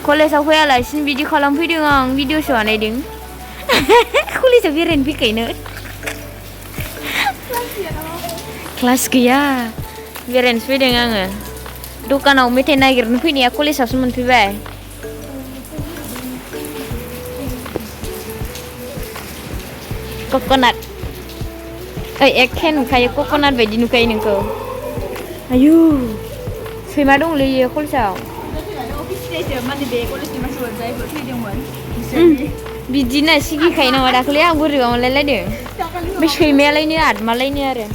कलेजाव फैयालासिनो बिदि खालामफैदों आं भिडिअसो बानायदों कलेजाव बेरायनो फैखायनो क्लास गैया बेरायनोसो फैदों आङो दखानाव मेथाइ नागिरनो फैनाया कलेजावसो मोनफैबाय कक'नाट एखे नुखायो कक'नाट बायदि नुखायो नोंखौ आयु सैमा दंलै इयो कलेजाव बिदिनो सिगिखायो नामा दाखालि आं बोरैबा मोनलायलायदों बे सैमायालायनो आदमालायनो आरो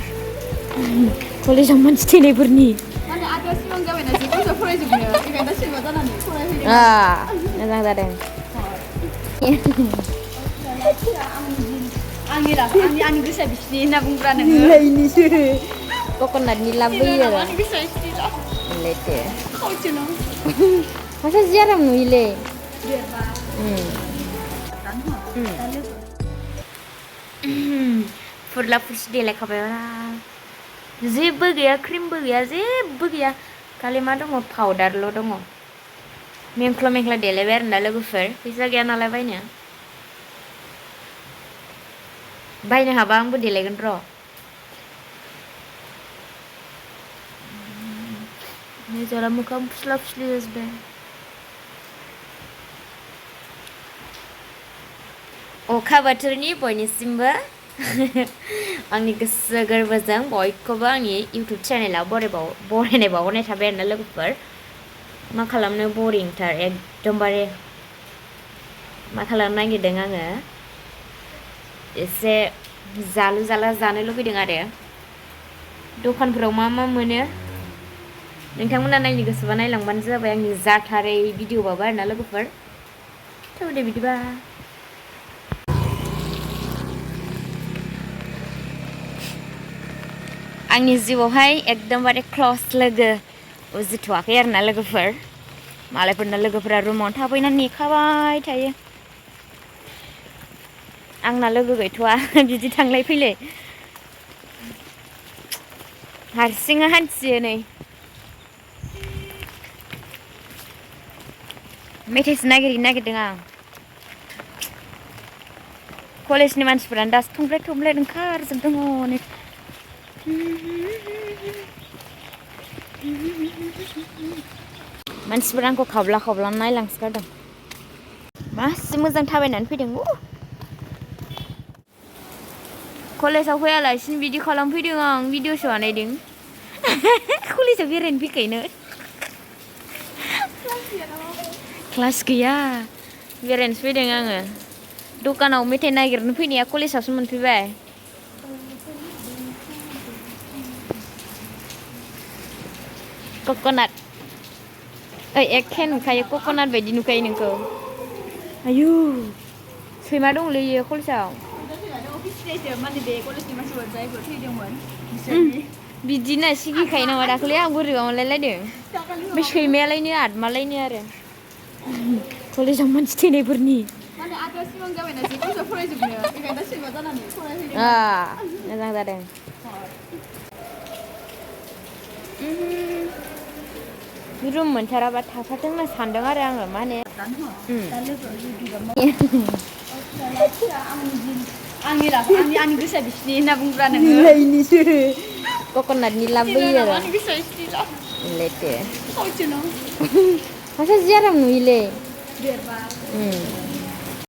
कलेजाव मानसि थैनायफोरनि मोजां जादों आंनि गोसोआ बिसिनि होनना बुंब्रा नोङो लायनिसो कक'नाटनि लाबोयो आरो लेते masa jarang nuile फुरला फुरसि देलायखाबाय जेबो गैया क्रिमबो गैया जेबो गैया खालि मा दङ पाउडारल' दङ मेंख्ला मेंख्ला देलायबाय आरो ना लोगोफोर फैसा गैया नालाय बायनो हाबा आंबो देलायगोन र' जरा मोखां फुस्ला फुस्लि जाजोब्बाय अखा बोथोरनि बयनिसिमबो आंनि गोसो गोरबोजों बयखौबो आंनि इउटुब चेनेलाव बरायनाय बावहरनाय थाबाय आरोना लोगोफोर मा खालामनो बरिंथार एकदमबारे मा खालामनो नागिरदों आङो एसे जालु जाला जानो लुबैदों आरो दखानफोराव मा मा मोनो नोंथांमोना नायनो गोसोबा नायलांबानो जाबाय आंनि जाथारै भिडिअ'बाबो आरोना लोगोफोर थौ दे बिदिबा आंनि जिउआवहाय एकदमबारे क्लस लोगो उजिथ'वाखै आरोना लोगोफोर मालायफोरना लोगोफोरा रुमावनो थाफैनानै नेखाबाय थायो आंना लोगो गैथ'वा बिदि थांलाय फैलाय हारसिङै हान्थियो नै मेथाइसो नागिरदों आं कलेजनि मानसिफोरानो दासो थमब्लेट ओंखारजोबदों हनै मानसिफोरा आंखौ खावब्ला नायलांसोगारदों मासे मोजां थाबायनानै फैदों कलेजाव फैयालासिनो बिदि खालामफैदों आं भिडिअसो बानायदों कलेजाव बेरायनो फैखायनो क्लास गैया बेरायनोसो फैदों आङो दखानाव मेथाइ नागिरनो फैनाया कलेजावसो मोनफैबाय कक'नाट एखे नुखायो कक'नाट बायदि नुखायो नोंखौ आयु सैमा दंलै इयो कलेजाव बिदिनो सिगिखायो नामा दाखालि आं बोरैबा मोनलायलायदों बे सैमायालायनो आदमालायनो आरो कलेजाव मानसि थैनायफोरनि मोजां जादों रुम मोनथाराबा थाफाथों होनना सानदों आरो आङो मा होनो आंनि गोसोआ बिसिनि होनना बुंब्रा नोङो लायनिसो कक'नाटनि लाबोयो आरो लेते masa jarang nuile